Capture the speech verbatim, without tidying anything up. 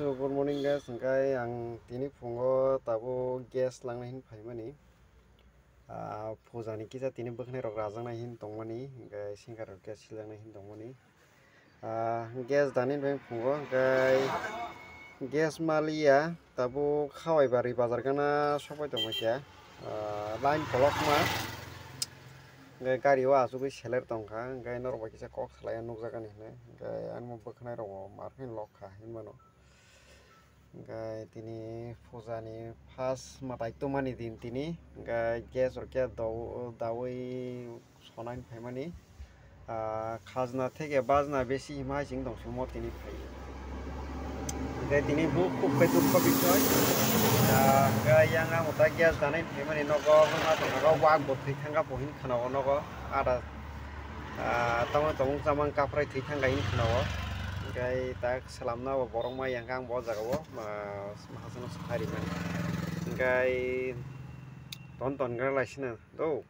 So, good morning guys, hingkai ang tini phungo tabuk gas langnai hin phaimani. Ah, puja ni kisa tini bwkhnai rok rajaknai hin tongmani, hingkai singer rok gas sijaknai hin tongmani. Ah, gas dani bai phungo, hingkai gas maliya tabuk Khawai Bari bazar gana sokbai tongma kya. Ah, line kolokma, hingkai gari o achugwi seler tongkha, hingkai norok bai kisa kok salai nukjakani hinwi, hingkai ani bwkhnai rok bo mar khe lok kha hinmano. Hingkai tini puja ni first mwtai tumani din tini, hingkai gas rok khe dawi sonai phaimani, ah, khajna theke bajna besi hima hai chwng tong simo tini phai. Hingkai tini bukhuk khe dukho bisoi, ah, hingkai yang ang ta gas danai phaimani nogo, bwma tongkha wak bo thwi thangkha bo hin khana o nogo, ada, ah, tamo tongmung chamang kaphrai thwi thangkha hin khana o, hingkai tak. Salamna bo borok ma yang kha ang bo jaga o, ma, ma hasano sai rimani. Hingkai ton ton gra laisina do.